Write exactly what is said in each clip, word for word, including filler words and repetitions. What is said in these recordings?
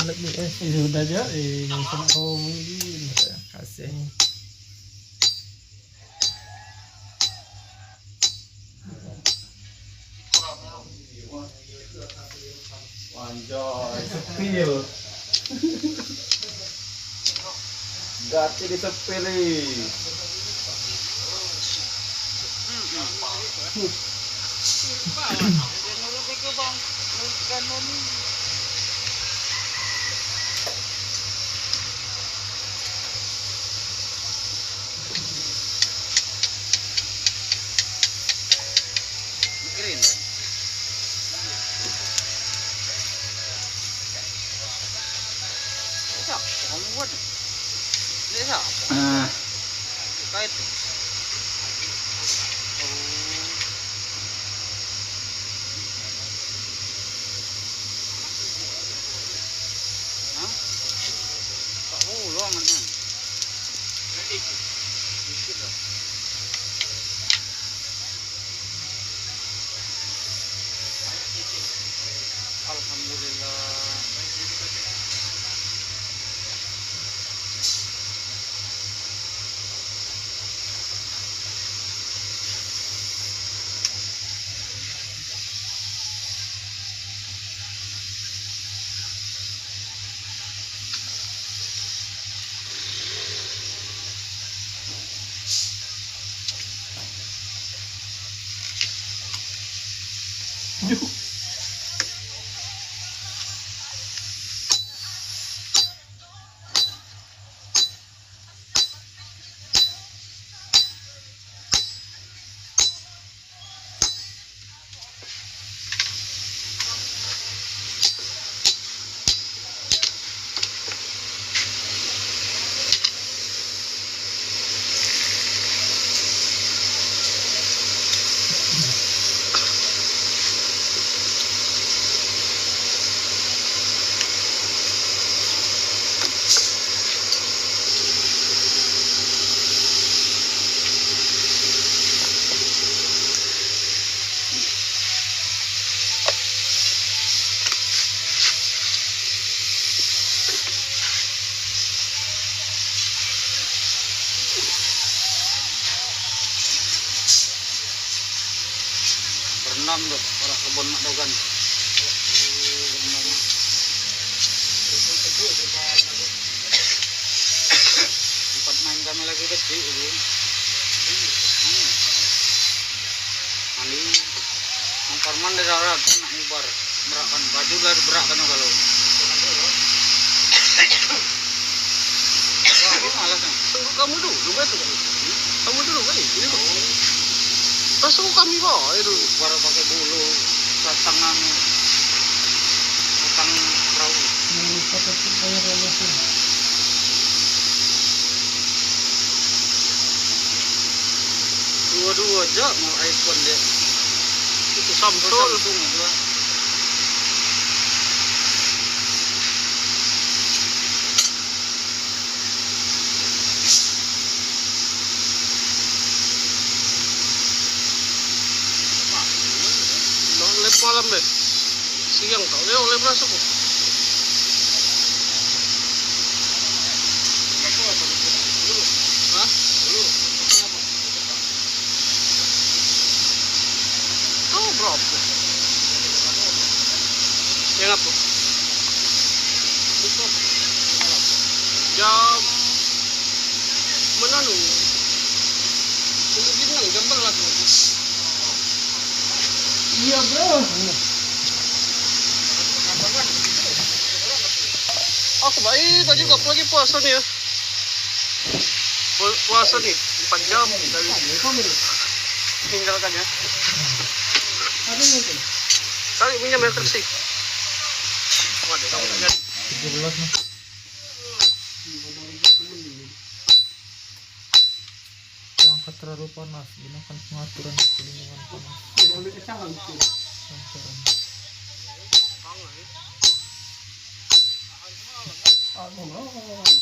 Lebih es. Ini udah aja, eh, sama kau mungkin. Kasih. Anjay, sepil. Gati disepil ni. Ah. Hah? Tak boleh amat, kan? Dikit lah. Alhamdulillah. Berenam tu, orang kebun Mak Dogan. Tempat main kami lagi kecil tu. Hmm. Mandi. Nang Parman dah darat, nak ngubar. Berak kan, baju lah berak kan kalau. Wah, aku malas kan. Tunggu kamu dulu, baru kan. Kamu dulu kan, ini kok. Langsung kami bawa itu. Baru pakai bulu, tangan, tangan perahu. Jangan lupa tetap bayar lama sih. Dua-dua aja mau iPhone dia. Itu Samsung. Samsung itu. Nah, lep malam deh. Siang tak lewat oleh masuk. Hah? Kau berapa? Yang apa? Jam mana lu? Kemungkinan jam berapa? Iya, bro. Aku baik tadi juga, apalagi puasa nih ya. Pu-, puasa nih, empat jam dari tinggalkan ya. Cari minyak yang bersih. Waduh, kamu lihat. Tiga belas nih. Angkat terlalu panas, gunakan pengaturan pelindungan panas. Pancaran.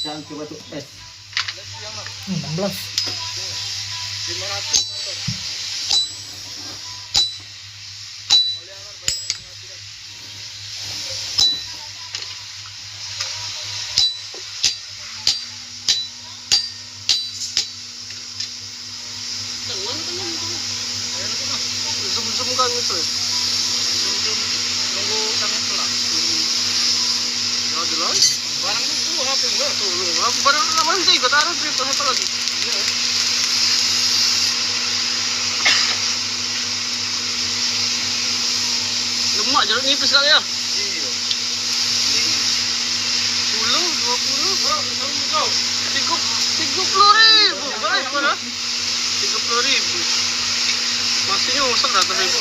Jangan coba tuh es. Ini enam belas. Lima ratus. Oleh alat bayar lima ratus. Nunggu, nunggu tangan pulang. Ya, jelas. Barang tu, apa yang enggak? Tuh, lu, apa barang nak berhenti? Kau taruh trip, apa lagi? Iya. Lemak jeruk nipis kali ya? Iya. Sepuluh, dua puluh. Tiga, tiga puluh ribu. Berapa, berapa? Tiga puluh ribu. Masih nyusah seratus ribu.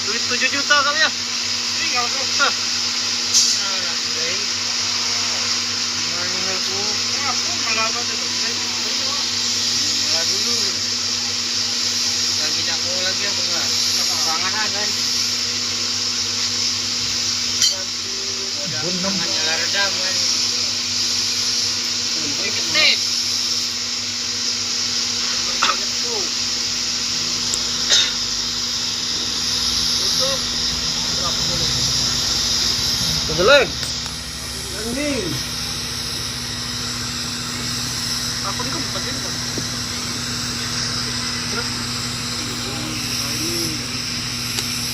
Duit tujuh juta kali ya? Hah. Malah dulu. Lagi nak mau lagi apa enggak? Panganan kan? Udah tangannya lah redam kan? Wih, ketik. Tutup. Kedelek. Landing. Aku ni keempat ini, Bang. Terus?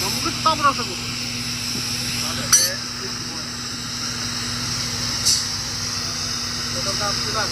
Kamu getah berasa, Bu? Ada, Dek. Potong kaki, Bang.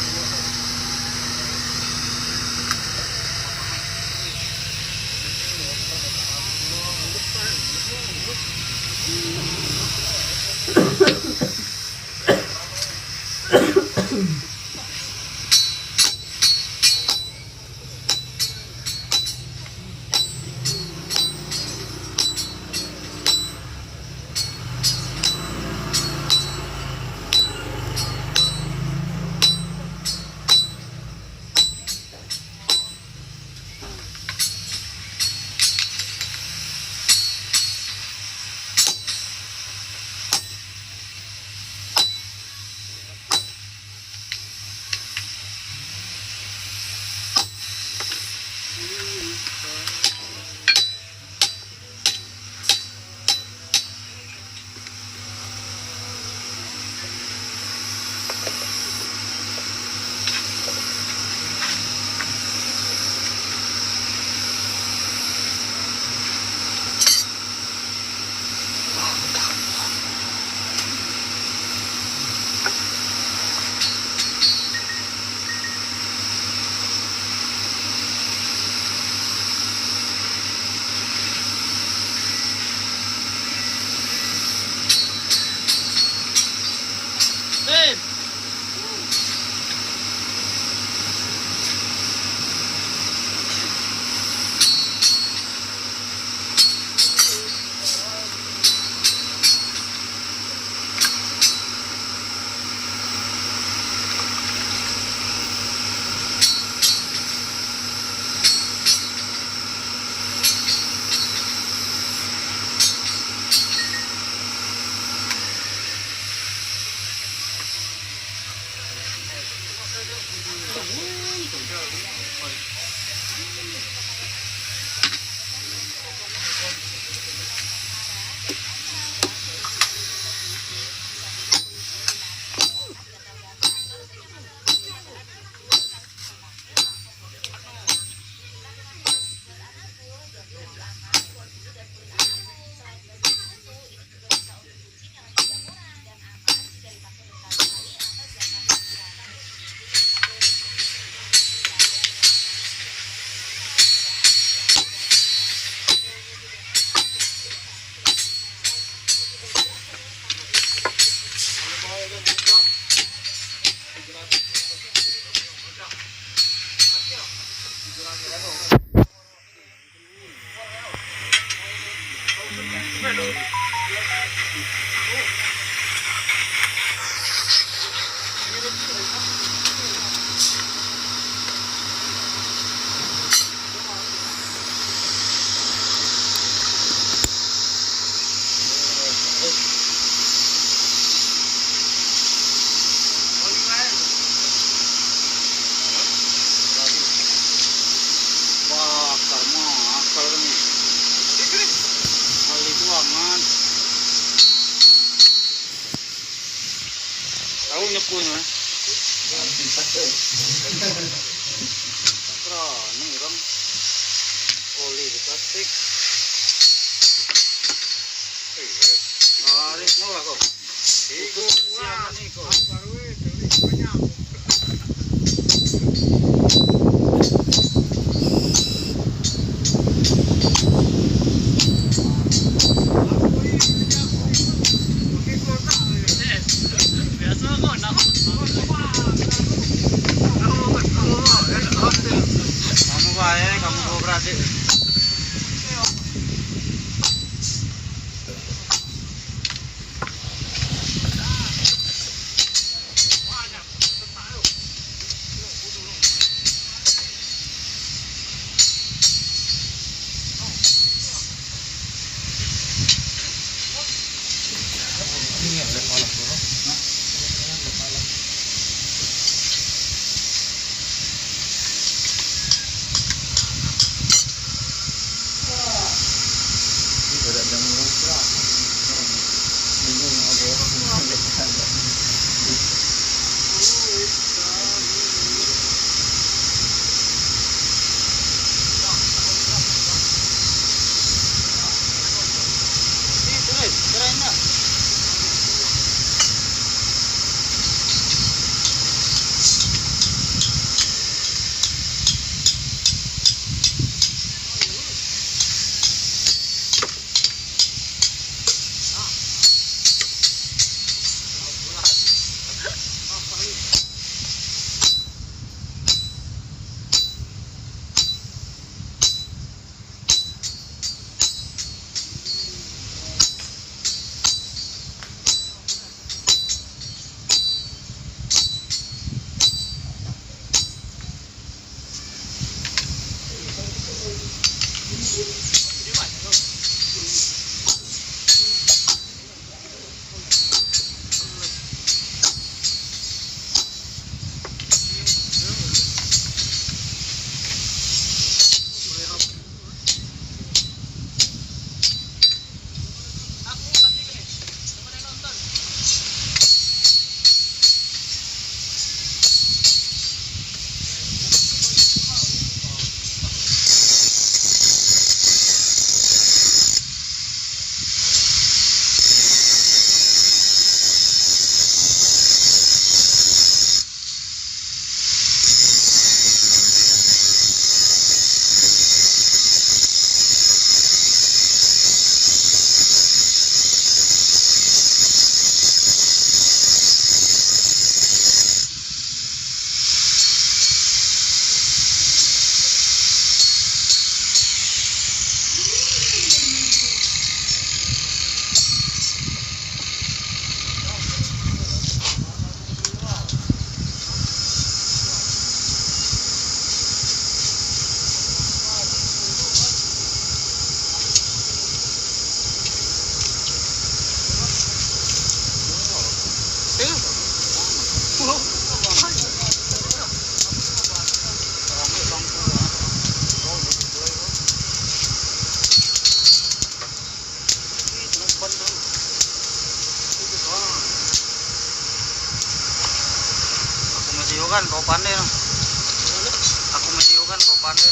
Bakar mah akal kami. Kali buangan. Tahu nyepunya? Berani, Bang. Oli di plastik. Tarik, mau lah kau. Iku lah. Kamu bae, kamu bawa beradik. Aku masih kan kau pandai no. Aku masih kan kau pandai.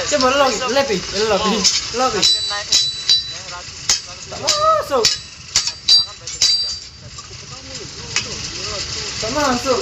Coba lo lagi, lepi, lo lagi, lo lagi. Tak masuk. Tak masuk.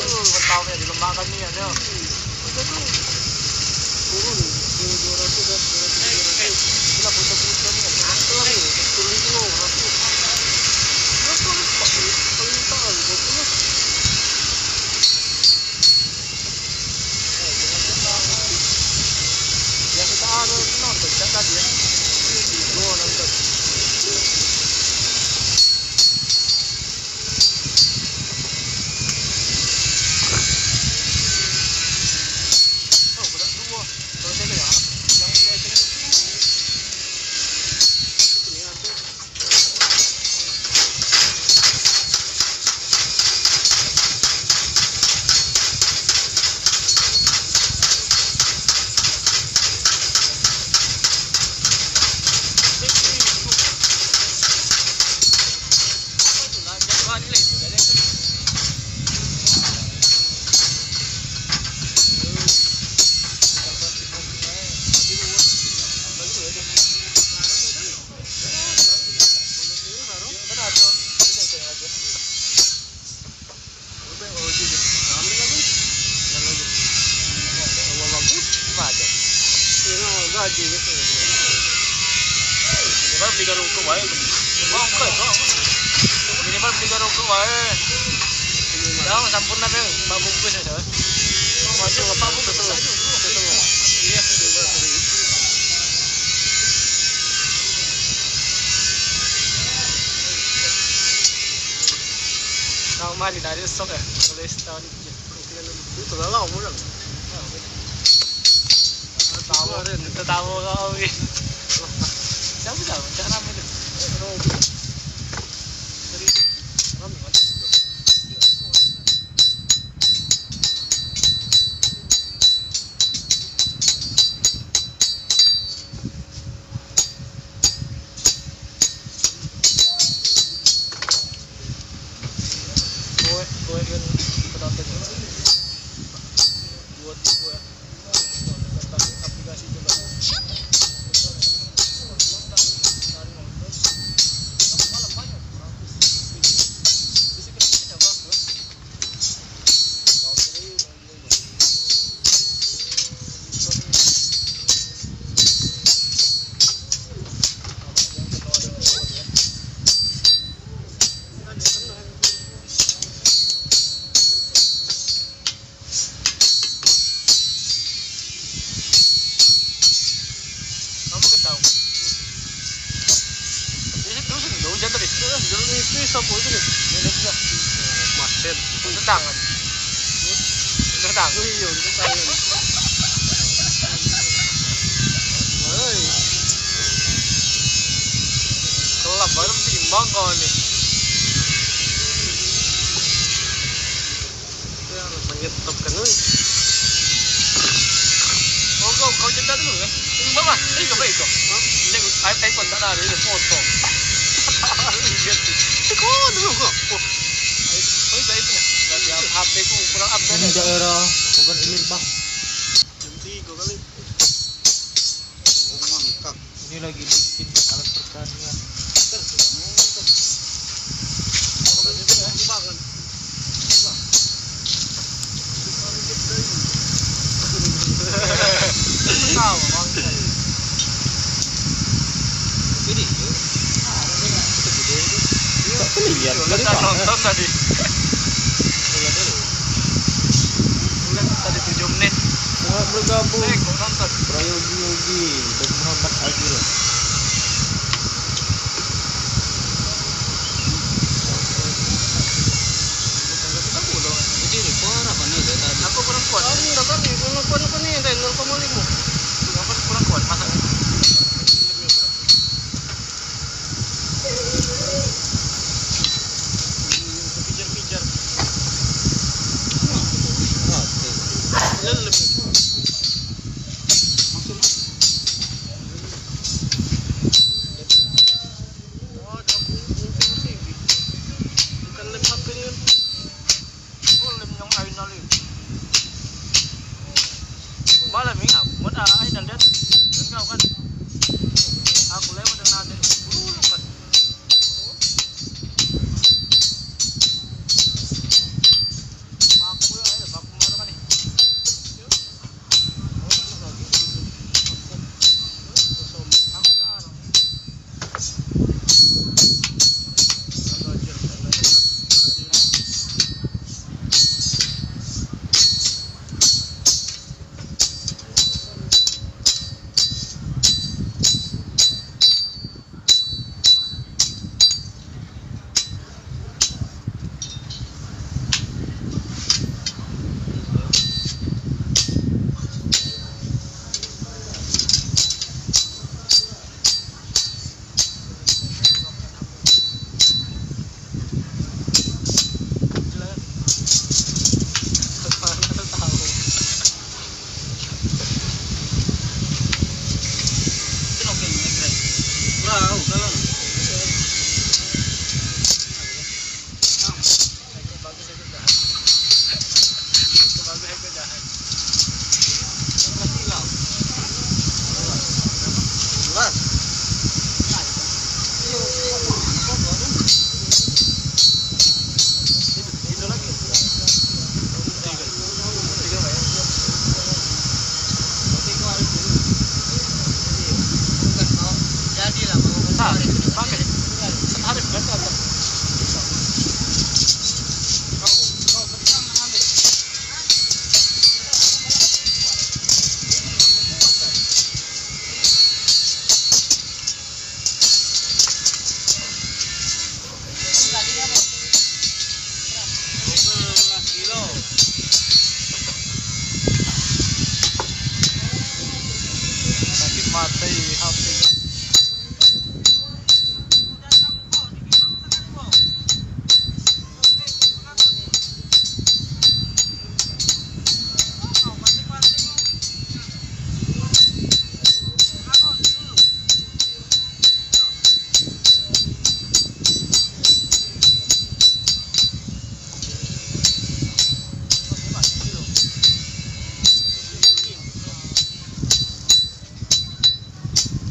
Minimal beli garuk wae. Minimal beli garuk wae. Dah sampun lah, Pak bungkus ya. Masuk Pak bungkus. Iya. Tau mah di tadi sok ya. Tulis tahun itu. Itu lah, lah, pulang. Tetamu kau, ih. Siapa, siapa? Cak rame tu. Rame. Rame, Mas. Kowe, kowe kan penonton. Buat gue. Kamu ketawa. Ini terus nih, ujan tadi. Terus, terus nih, ini sapu itu nih. Ini udah. Macet. Itu tangan. Itu tangan. Oh iya, itu tangan. Woi. Kelap baru timbang kau nih. Itu yang menyetop kan, oi. Oh, kau, kau cerita dulu ya. Ini bapak, ini coba itu. Hah? Ini i-, iPhone tak ada, ini foto. Itu kau dulu kau. Oh. Oh, itu, itu ya. Berarti H P ku kurang update. Ini ya, daerah Bogor Ilir, Bang. Jam tiga kali. Mangkak. Ini lagi bikin alat pertanian. Ini, yuk. Kita video itu. Tak lihat. Nonton tadi. Lihat dulu. Bulan tadi tujuh menit. Selamat bergabung. Eh, kok nonton? Prayogi Yogi dan Muhammad Agil. Jadi, ini kuat apa nih, dari tadi? Aku kurang kuat. Aku kurang kuat, kurang kuat apa nih? Dari nol koma lima. Kenapa kurang kuat? Masa? Pijar-pijar. Lelep.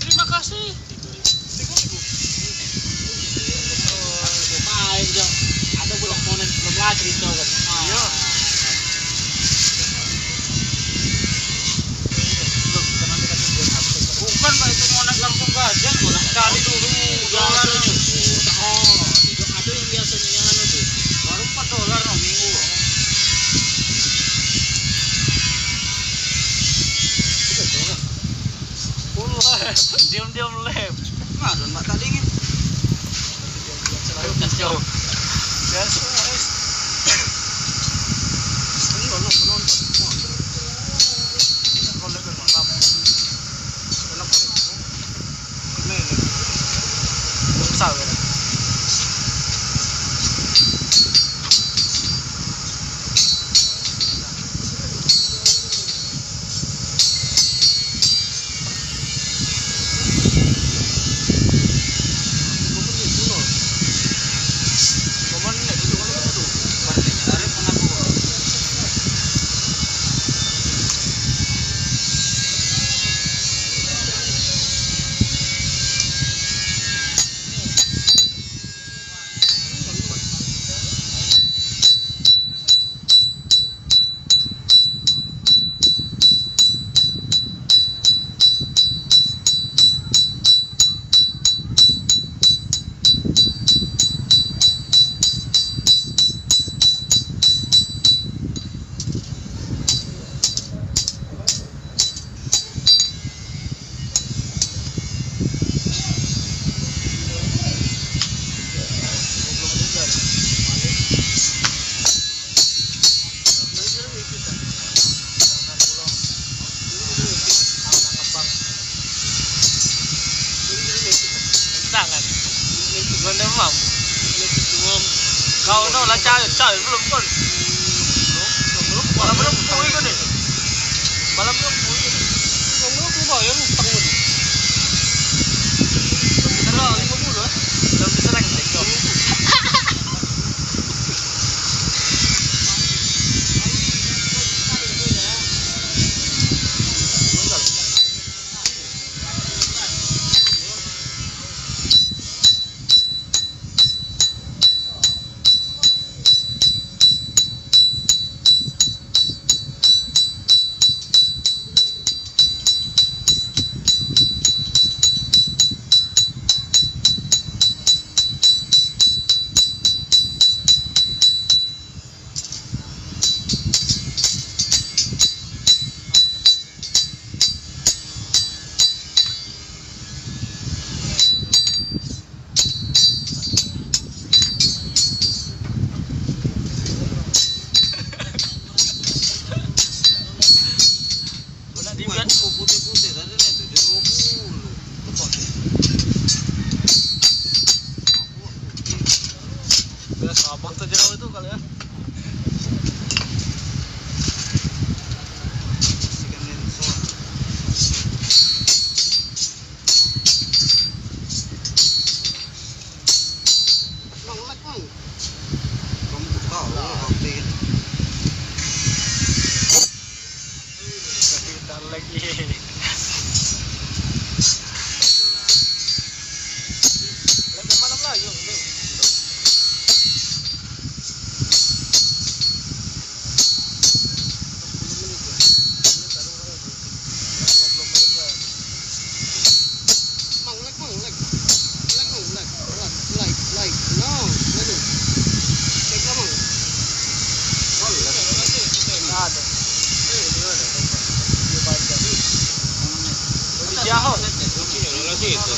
Terima kasih. Tiga ribu. Baik, Jo. Ada budak monet belum lah cerita kan. Iya. Bukan, Pak, itu monet langsung gajian, Pak. Cari dulu dolar. Oh, ada yang biasanya yang anu tuh. Baru empat dolar no minggu. Diam-diam lem. Madon mak tak dingin. Ayo, kacau. Biasa, guys. Ini kalau menonton semua. Ini kalau lebih malam. Enak. Ini, ini. Besar, ya. Tangan. Belum demam. Kau no lah cair, cair belum kon? Malam belum pui kau ni. Malam belum pui kau ni. Malam belum pui bayar utang kau ni. Terus lima puluh, eh? Belum diserang, tengok. Putih-putih tadi nih, tujuh dua puluh. Udah sabang tuh jauh itu kali ya. Bang, lag, Bang. Kamu tahu, Bang, Tin. Kita lagi. Lagi malam lagi, Bang. Mang, lag, Mang, lag. Lag, Mang, lag. Lag, lag, lag. No, lalu. Cek lah, Mang. Ada. Dia panjang. Dia jahat. Lagi itu.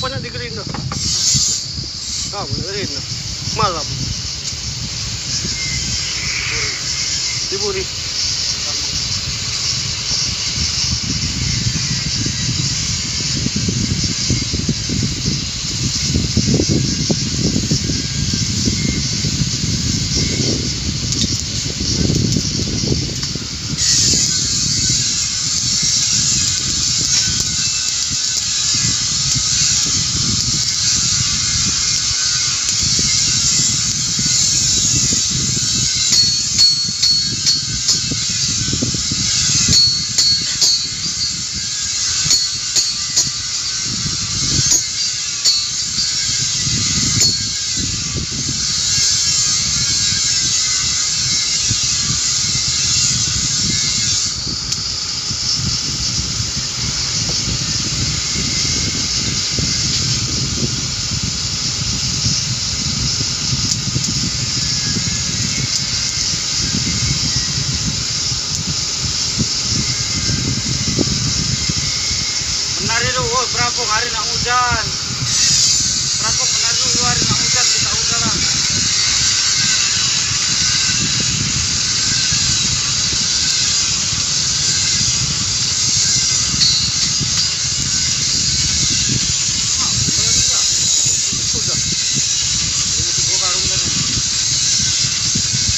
Apo nak digerin tu? Kau nak gerin tu. Malam. Diburi. Menari tu, oh, berapung hari nak ujan. Berapung menari tu, hari nak ujan, kita ujan lah. Sudah.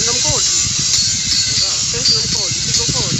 Enam kodi. Eh, enam kodi, tiga kodi.